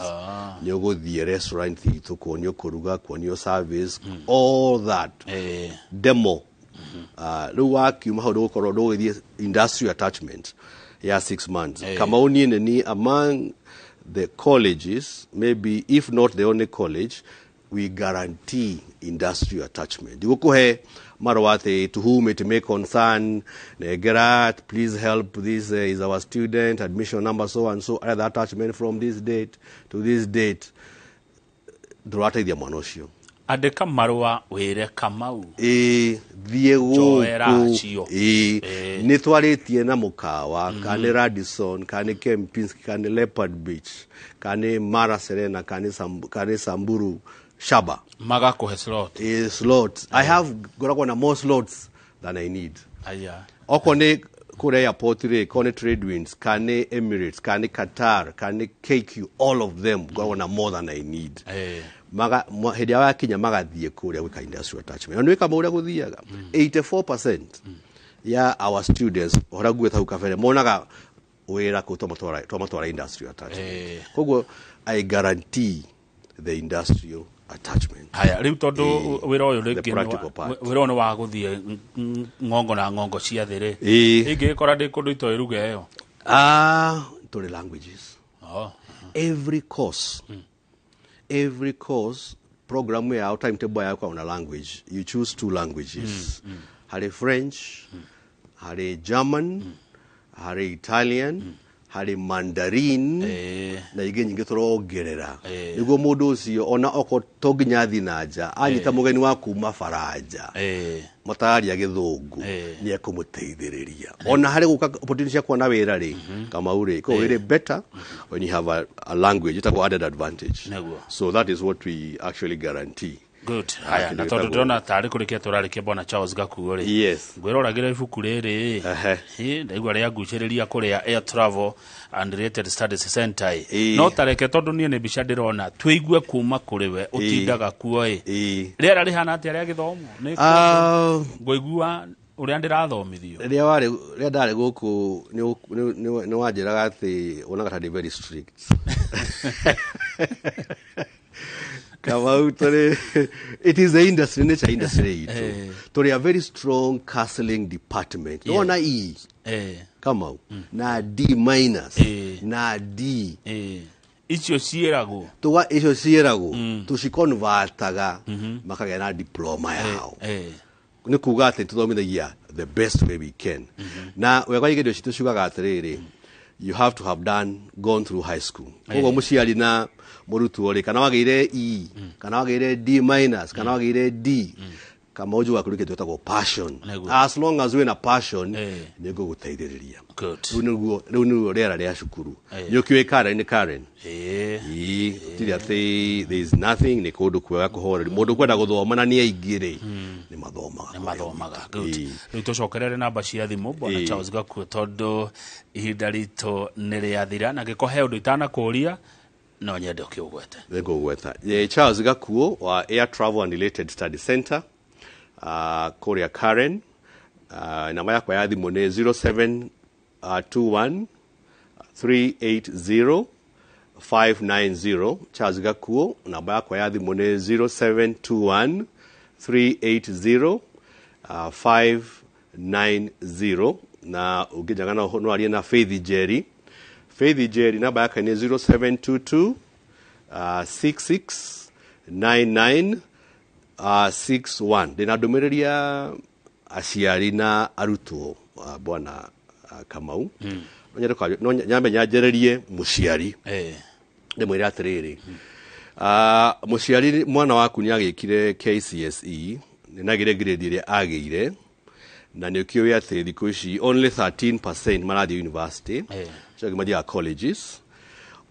Nĩ ũgũthiĩ restaurant itũ kuonio kũruga, kuonio service, all that demo. Rĩu wakiuma hau, ndũgũkorwo ndũgũgĩthiĩ industrial attachment ya 6 months. Kamau, niĩ nĩ ni among the colleges, maybe if not the only college, we guarantee industrial attachment. Ndigũkũhe marũa atĩ "To whom it may concern, nengera, please help, this is our student, admission number so and so, other attachment from this date to this date." Ndũrateithia mwana ũcio. Andĩka marũa wĩre Kamau. Ĩĩ, thiĩ Njoera gũkũ. cio. Ĩĩ, nĩ twarĩtie na mũkawa, kana nĩ Radisson, kana nĩ Kempinski, kana nĩ Leopard Beach, kana nĩ Mara Serena, kana nĩ kana nĩ Samburu Shaba. Magakũhe slot. Ĩĩ, slots I have, ngoragwo na more slots than I need. Aya. Okorwo nĩ kũrĩa airport rĩ, korwo nĩ Trade Winds, kana nĩ Emirates, kana nĩ Qatar, kana nĩ KQ, all of them, ngoragwo na more than I need. Maga hĩndĩ ĩrĩa wakinya magathiĩ kũrĩa gwĩka industrial attachment, na nĩ wĩka ũrĩa gũthiaga, 84% ya our students, ũrĩa nguĩte hau kabere, monaga wĩra kũu twamatwara industrial attachment. Koguo I guarantee the industrial attachment. Haya, rĩu tondũ wĩra ũyũ The rĩngĩ nĩ practical part. Wĩra ũyũ nĩ wa gũthiĩ ng'ongo na ng'ongo cia thĩ rĩ, ingĩgĩkora ndĩ kũndũ itoĩ ruga ĩyo? Ah, tũrĩ languages. Oh. Every course program yao, timetable yao kwa na language, you choose two languages. Harĩ French, harĩ German, harĩ Italian, harĩ Mandarin, na ingĩ nyingĩ tũrongerera, nĩguo mũndũ ũcio ona okorwo to nginya athiĩ na nja, anyita mũgeni wa kuma Baranja matararia Gĩthũngũ, nĩ ekũmũteithĩrĩria ona harĩ gũka opportunity cia kuona wĩra rĩ, Kamau rĩ. Koguo wĩrĩ better when you have a language ĩtagwo added advantage. So that is what we actually guarantee. Good. Haya, na Kĩndũ tondũ gĩtagwo- ndĩrona tarĩ kũrĩkia tũrarĩkia, bwana Charles Gakuo rĩ, ngwĩroragĩra ibuku rĩrĩ. Ndaigua rĩangucĩrĩria kũrĩa Air Travel and Related Studies Center ĩ. No tareke, tondũ niĩ nĩ mbica ndĩrona, tũigue kuma kũrĩ we ũtindaga kuo ĩ. Rĩera rĩhana atĩa rĩa gĩthomo? Nĩ ngũigua ũrĩa ndĩrathomithio. Rĩrĩa warĩ, rĩrĩa ndarĩ gũkũ, nĩ wanjĩraga atĩ wonaga ta ndĩ very strict. Kamau, tũrĩ, it is the industry, nature industry itũ, tũrĩ a very strong counseling department. Nĩwona E, Kamau, na D minus, na D. Icio ciĩragwo. Tuga icio ciĩragwo tũciconvertaga makagĩa na diploma yao. Nĩ kuga atĩ tũthomithagia the best way we can, na wega wa igerio citũ ciugaga atĩrĩrĩ, you have to have done gone through high school. Koguo mũciari na mũrutwo rĩ, kana wagĩire E, kana wagĩire D minus, kana wagĩire D, kama ũnjugaga kũrĩ kĩndũ gĩtagwo passion. As long as wĩna passion, nĩ ngũgũteithĩrĩria. Rĩu nĩguo rĩera rĩa cukuru. Nĩ ũkĩũĩ Karen nĩ Karen. Ĩĩ, gũtirĩ atĩ there is nothing, nĩ kũndũ kwega kũhoreri. Mũndũ kwenda gũthoma, na nĩ aingĩ rĩ, nĩ mathomaga. Nĩ mathomaga. Good. Rĩu tũcokerere namba cia thimũ, bwana Charles Gakuo, tondũ ihinda ritũ nĩ rĩathira, na gĩko he ũndũ itanakũria no nyende ũkĩũgwete. Nĩngũgweta. Charles Gakuo wa Air Travel and Related Study Center, kũrĩa Karen. Namba yakwa ya thimũ nĩ 0721 380 590. Charles Gakuo, namba yakwa ya thimũ nĩ 0721 380 590. Na ũngĩnjaga no arie na Faith Njeri. Faith Njeri, namba yake nĩ 0722 6699 61. Ndĩna ndũmĩrĩri ya aciari na arutwo, bwana Kamau. No nyende no nyambe nyanjĩrĩrie mũciari, ndĩmwĩre atĩrĩrĩ, mũciari, mwana waku nĩ agĩkire KCSE, nĩ nagĩre grade ĩrĩa agĩire, na nĩ ũkĩũĩ atĩ thikũ ici only 13% marathiĩ university, acio angĩ mathiaga colleges.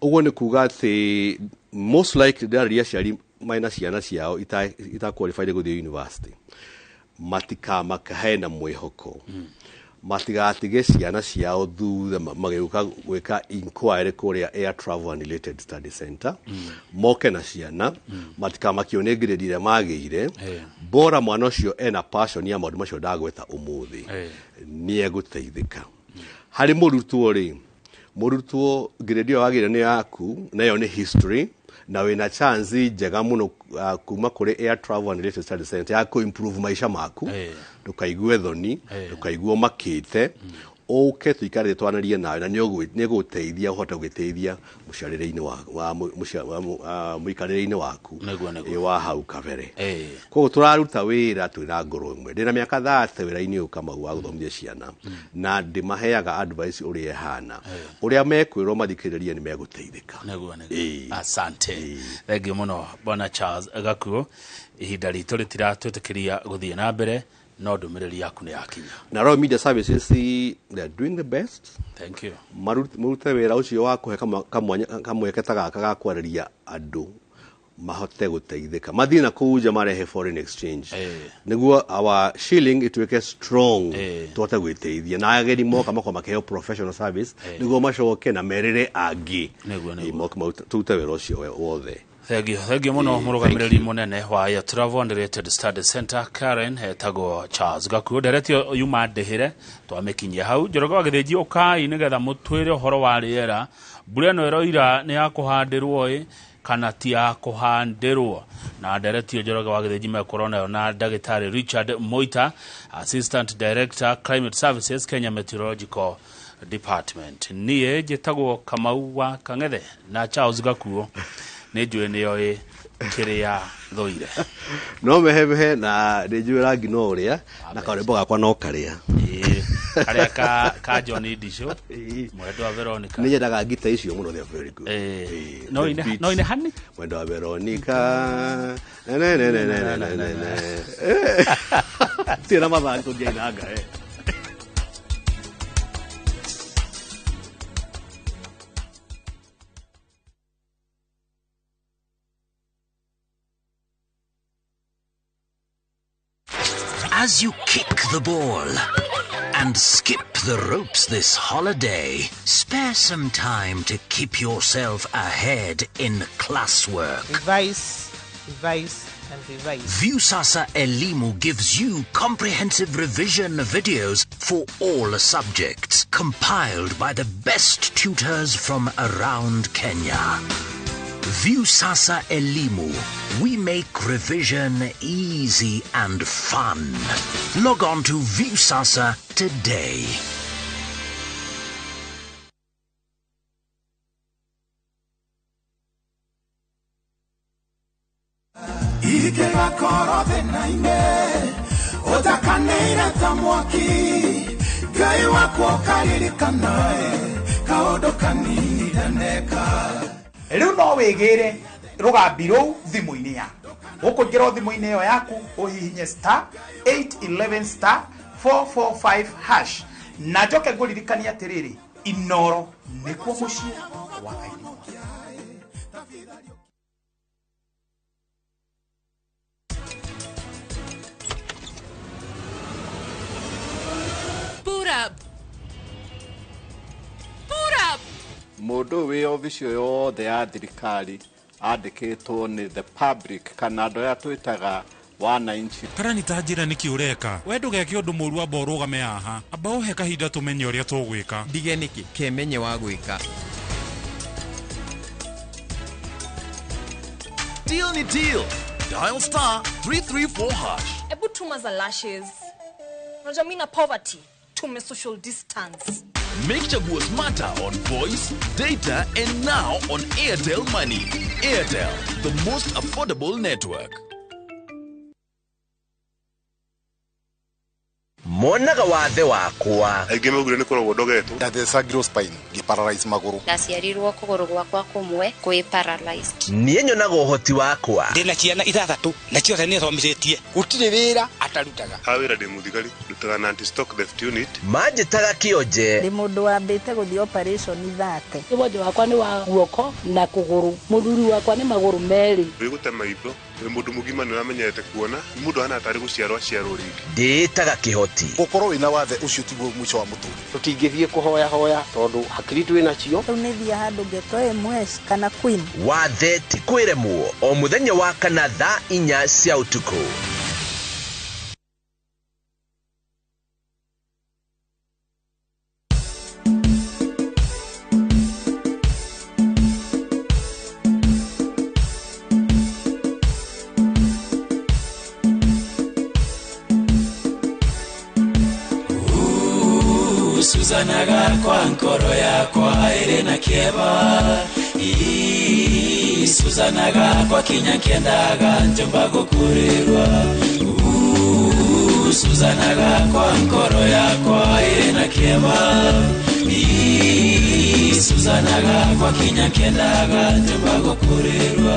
Ũguo nĩ kuga atĩ most likely ndĩrarĩria aciari mena ciana ciao ita qualified gũthiĩ university, matikamaka, hena mwĩhoko. Matigatige ciana ciao thutha magĩũka gwĩka inquiry kũrĩa Air Travel and Related Study Center. Moke na ciana, matikamakio nĩ grade ĩrĩa magĩire. Bora mwana ũcio ena passion ya maũndũ macio ndagweta ũmũthĩ, nĩ egũteithĩka. Harĩ mũrutwo rĩ, mũrutwo grade ĩyo wagĩire nĩ yaku, na ĩyo nĩ history, na wĩna chance njega mũno kuma kũrĩ Air Travel and Related Study Center ya kũ-improve maica maku. Ndũkaigue thoni, ndũkaigue ũmakĩte, ũke tũikare twanĩrie nawe, na nĩ ĩgũgũteithia ũhote gwĩteithia mũciarĩre-inĩ wa mũikarĩre-inĩ waku. Nĩguo, nĩguo. Ĩ, wa hau kabere. Koguo tũraruta wĩra twĩna ngoro ĩmwe. Ndĩna mĩaka 30 wĩra-inĩ ũyũ, Kamau, wa gũthomithia ciana, na ndĩmaheaga advice ũrĩa ĩhana, ũrĩa mekwĩrwo mathikĩrĩrie nĩ megũteithĩka. Nĩguo, nĩguo. Asante, thengiũ mũno Bwana Charles Gakuo. Ihinda ritũ rĩtiratwĩtĩkĩria gũthiĩ na mbere, no ndũmĩrĩri yaku nĩ yakinya. Na Royal Media Services, they are doing the best. Thank you. Marute wĩra ũcio wa kũhe kamweke ta gaka ga kwarĩria andũ mahote gũteithĩka, mathiĩ na kũu nja marehe foreign exchange, nĩguo our shilling ĩtuĩke strong, tũhote gwĩteithia, na ageni moka makorwo makĩheo professional service, nĩguo macoke na merĩre angĩ. Nĩguo, nĩguo. Moke tũrute wĩra ũcio wothe. Thengiũ, thengiũ mũno. Mũrũgamĩrĩri mũnene wa Air Travel and Related Study Center Karen etagwo Charles Gakuo. Ndereti ĩyo yuma ndĩhĩre twamĩkinyia hau. Njoroge wa Gĩthĩnji, ũkai nĩgetha mũtwĩre ũhoro wa rĩera. Mbura ĩno ĩroira nĩ ya kũhandĩrwo ĩ kana ti ya kũhandĩrwo? Na ndereti ĩyo Njoroge wa Gĩthĩnji mekorwo nayo na ndagĩtarĩ Richard Moita, Assistant Director, Climate Services, Kenya Meteorological Department. Niĩ njĩtagwo Kamau wa Kang'ethe, na Charles Gakuo nĩ njũĩ nĩoĩ kĩrĩa thũire. No mehemehe na nĩ njũĩ rangi no ũrĩa na karwĩmbo gakwa no karĩa. Ĩĩ, karĩa ka John Ndicũ, mwendwa wa Veronica. Nĩ nyendaga ngita icio mũno, they are very good. Ĩĩ. Ĩĩ, No the ine beats. No ine hani. Mwendwa wa Veronica, ne ne ne ne ne ne ne ne tirĩ na mathangũ ndiainanga eh. As you kick the ball and skip the ropes this holiday, spare some time to keep yourself ahead in classwork. Revise, revise, and revise. Viusasa Elimu gives you comprehensive revision videos for all subjects, compiled by the best tutors from around Kenya. Viusasa Elimu. We make revision easy and fun. Log on to Viusasa today. Ingĩgakorwo thĩna-inĩ ũtakanĩire ta mwaki, Ngai wakwa ũkaririkana kaũndũ kanini ndaneka. Rĩu no wĩgĩre rũgambi rũu thimũ-inĩ yaku. Ũkũingĩra o thimũ-inĩ ĩyo yaku, ũhihinye *811*445#. Na njoke ngũririkanie atĩrĩrĩ, Inoro nĩkuo mũciĩ wa aini. Boot up. Boot up. Mũndũ ũyũ wĩ obici ĩyo yothe ya thirikari andĩkĩtwo nĩ the public kana andũ arĩa twĩtaga wananchi. Karani, ta njĩra nĩkĩ ũreka we? Ndũgeke ũndũ mũru, amba ũrũgame haha, amba ũhe kahinda tũmenye ũrĩa tũgwĩka. Ndige nĩkĩ kemenye wa gwĩka. Deal ni deal. Dial *334#. Ebu tuma za lashes. Unajua mimi na poverty. Tume social distance. Make Chaguo smarter on voice, data, and now on Airtel Money. Airtel, the most affordable network. Monaga wathe wakwa. Aingĩ maugire nĩ kũrogwo ndogetwo. Ndathecangirwo spine ngĩparalyze magũrũ. Ndaciarirwo kũgũrũ gwakwa kũmwe kwĩ paralyzed. Niĩ nyonaga ũhoti wakwa. Ndĩna ciana ithathatũ na ciothe nĩ thomithĩtie. Gũtirĩ wĩra. atarutaga. Ha wĩra ndĩ mũthigari, ndutaga na anti-stock theft unit. Manjĩtaga kĩonje. Ndĩ mũndũ wambĩte gũthiĩ operation 30. Wonje wakwa nĩ wa guoko na kũgũrũ, mũthuri wakwa nĩ magũrũ merĩ. Wĩgũte maitho, wĩ mũndũ mũgima nĩ ũramenyerete kuona, nĩ mũndũ ahana tarĩ gũciarwo aciarwo rĩngĩ. Ndĩĩtaga kĩhoti. Gũkorwo wĩna wathe ũcio tiguo mũico wa mũtũrĩre. Tũtingĩthiĩ kũhoya hoya tondũ hakiri twĩ nacio. Rĩu nĩ thiĩ handũ ngetwo MS kana Queen. Wathe ti kwĩremwo o mũthenya wa kana thaa 4 cia ũtukũ. Suzana gakwa nkoro yakwa ĩrĩ na kĩeva. Suzana gakwa kinya nkendaga njomba gũkũrĩrwa. Suzana gakwa nkoro yakwa ĩrĩ na kĩeva. Suzana gakwa kinya nkendaga njomba gũkũrĩrwa.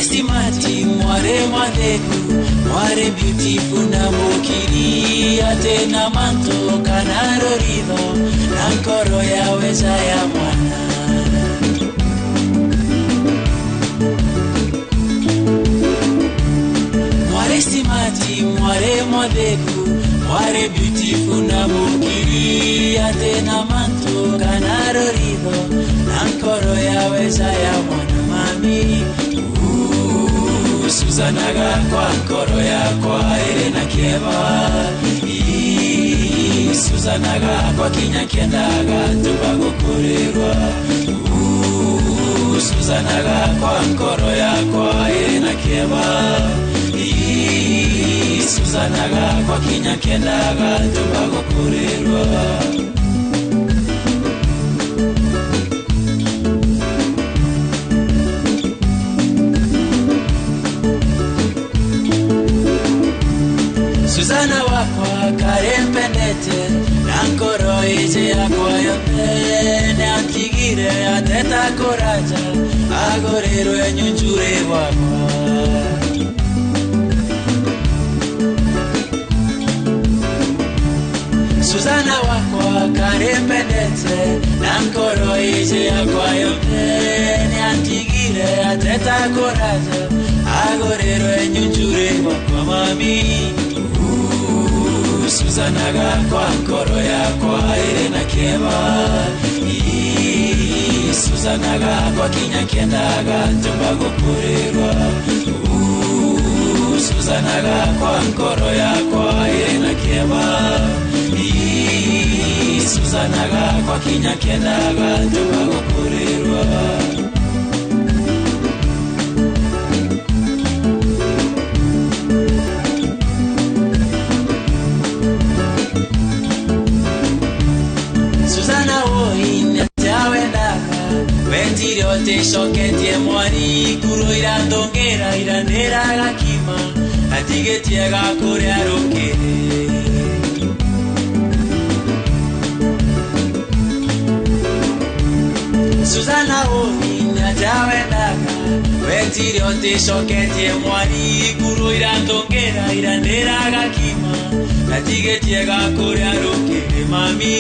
Simati mware mwatheku mware beautiful na mukiri ate na manto kana roritho na nkoro yaweza ya mwana. Mware simati mware mwatheku mware beautiful na mukiri ate na manto kana roritho na nkoro yaweza ya mwana mami. Suzana gakwa nkoro yakwa ĩrĩ na kĩeva. Suzana gakwa kinya nkendaga njomba gũkũrĩrwa. Suzana gakwa nkoro yakwa ĩrĩ na kĩeva. Suzana gakwa kinya nkendaga njomba gũkũrĩrwa. Suzana wakwa karempendete na nkoro ije yakwa yothe nĩatigire ateta kũraja agũrĩrwe nyunjurĩ wakwa. Suzana wakwa karempendete na nkoro ije yakwa yothe nĩatigire ateta kũraja agũrĩrwe nyunjurĩ wakwa mami. Suzana gakwa nkoro yakwa ĩrĩ na kĩeva. Suzana gakwa kinya nkendaga njomba gũkũrĩrwa. Suzana gakwa nkoro yakwa ĩrĩ na kĩeva. Suzana gakwa kinya nkendaga njomba gũkũrĩrwa. Suzana woi nĩawendaga wendire ũtĩcoketie mwari nguru irandongera iranĩra gakima atigĩtie gakũrĩa rũkĩrĩ. Suzana woi nĩawendaga wendire ũtĩcoketie mwari nguru irandongera iranĩra gakima atigĩtie gakũrĩa rũkĩrĩ mami.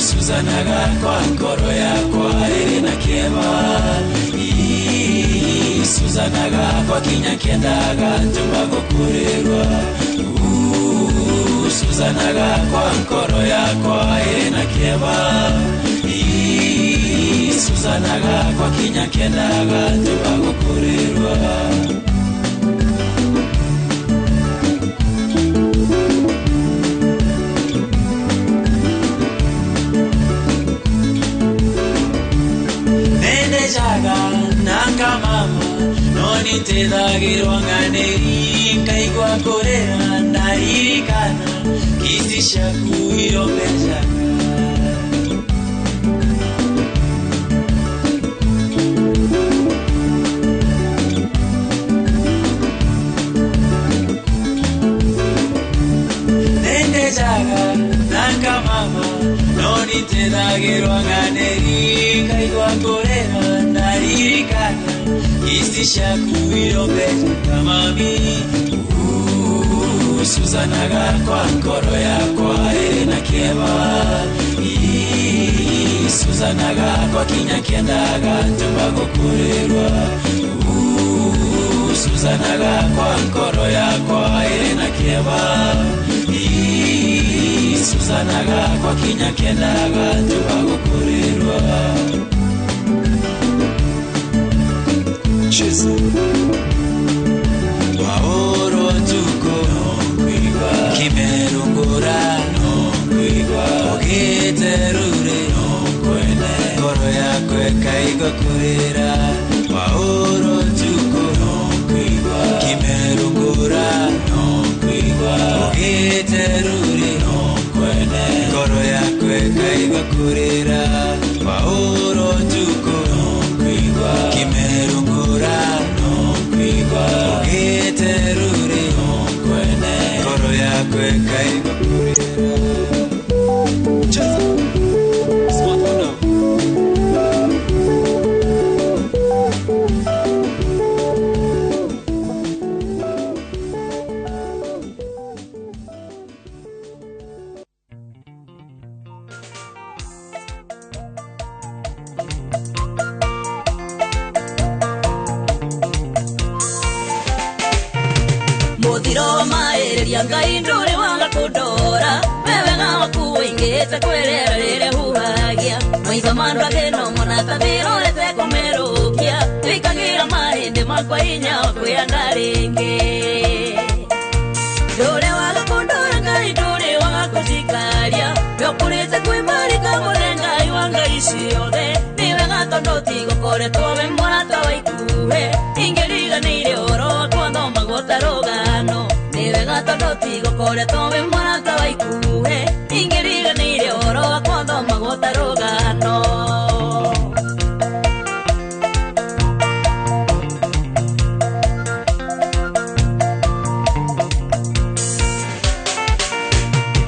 Suzana gakwa nkoro yakwa ĩrĩ na kĩeva. Suzana gakwa kinya nkendaga njomba gũkũrĩrwa. Suzana gakwa nkoro yakwa ĩrĩ na kĩeva. Suzana gakwa kinya nkendaga njomba gũkũrĩrwa. Nendejaga nanga mama nonitethagĩrwo ng'anĩri nkaigua kũrĩra ndaririkana kisi ciaku irombejaga. Nendejaga Nitethagĩrwo ng'anĩri ngaigua kũrĩra ndaririkana ici ciaku irombete ta mami. Susana gakwa ngoro yakwa ĩrĩ na kĩeva. Susana gakwa kinya kĩendaga njũmba gũkũrĩrwa. Susana gakwa ngoro yakwa ĩrĩ na kĩeva. Susana gakwa kinya kĩendaga njũmba gũkũrĩrwa. Cheers. Waoro tuko no kimerungura no kuigwa ogiterure no kwene ngoro yakwa ĩkaigua kũrĩra. Waoro tuko no kuigwa kimerungura no kuigwa ogiterure no kwene ngoro yakwa ĩkaigua kũrĩra. Waoro tuko no kuigwa kimerungura no kuigwa ogiterure no kwene ngoro yakwa ĩkaigua kũrĩra. Cheza. Smart one now. Muthiro maĩrĩria Ngai ndũrĩ waga kũndora wewega waku ũingĩte kwĩrĩra rĩrĩa huhagia maitho ma andũ angĩ no mona ta thĩrorete kũmerũkia wĩkagĩra mahĩndĩ makwa hinya wa kwĩyanda rĩngĩ. Ndũrĩ waga kũndora Ngai ndũrĩ waga kũnjikaria wĩũkũrĩte kwĩ marika mũre Ngai wa Ngai ciothe nĩ wega tondũ tigũkoretwo wĩ mũrata wa ikuhĩ ingĩriganĩire ũhoro wakwa thomagwo ta rũgano nĩ wega tondũ tigũkoretwo wĩ mũrata wa ikuhĩ ingĩriganĩire ũhoro wakwa thomagwo ta rũgano.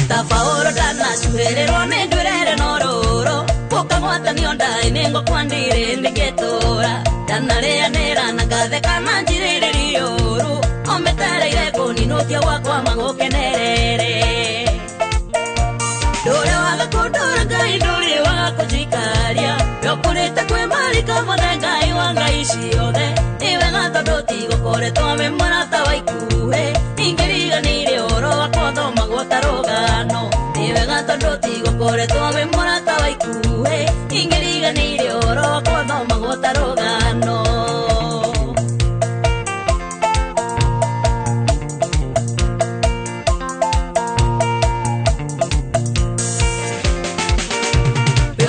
Tabaoro ndanacuhĩrĩrwo nĩ ndwĩrere no rũrũ gũkagwatanio ndaĩ nĩ ngũkwandire nĩngĩtũra ndanarĩanĩra na ngatheka na njirĩrĩrio ũru ometereire kũninũkia gwakwa magũkenerere. Ndũrĩ waga kũndora Ngai ndũrĩ waga kũnjikaria wĩũkũrĩte kwĩ marika mothe Ngai wa Ngai ciothe nĩ wega tondũ tigũkoretwo wĩ mũrata wa ikuhĩ ingĩriganĩire ũhoro wakwa thomagwo ta rũgano nĩ wega tondũ tigũkoretwo wĩ mũrata wa ikuhĩ ingĩriganĩire ũhoro wakwa thomagwo ta rũgano.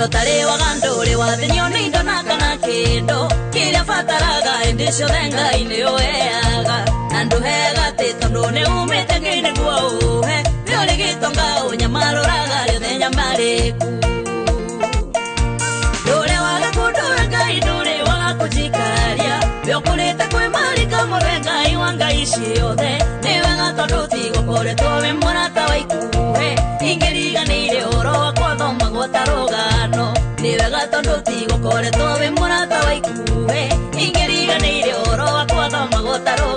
Ũtarĩ waga ndũrĩ wathĩnio nĩ indo na kana kĩndũ kĩrĩa bataraga hĩndĩ ciothe Ngai nĩ ũheaga na ndũheaga atĩ tondũ nĩ umĩte Ngai nĩguo ũhe we ũrĩ gĩtonga ũnyamarũraga rĩothe nyamarĩku. Ndũrĩ waga kũndora Ngai ndũrĩ waga kũnjikaria we ũkũrĩte kwĩ marika mũre Ngai wa Ngai ciothe nĩ wega tondũ tigũkoretwo wĩ mũrata wa ikuhĩ ingĩriganĩire ũhoro wakwa thomagwo ta rũgano nĩ wega tondũ tigũkoretwo wĩ mũrata wa ikuhĩ ingĩriganĩire ũhoro wakwa thomagwo ta rũgano.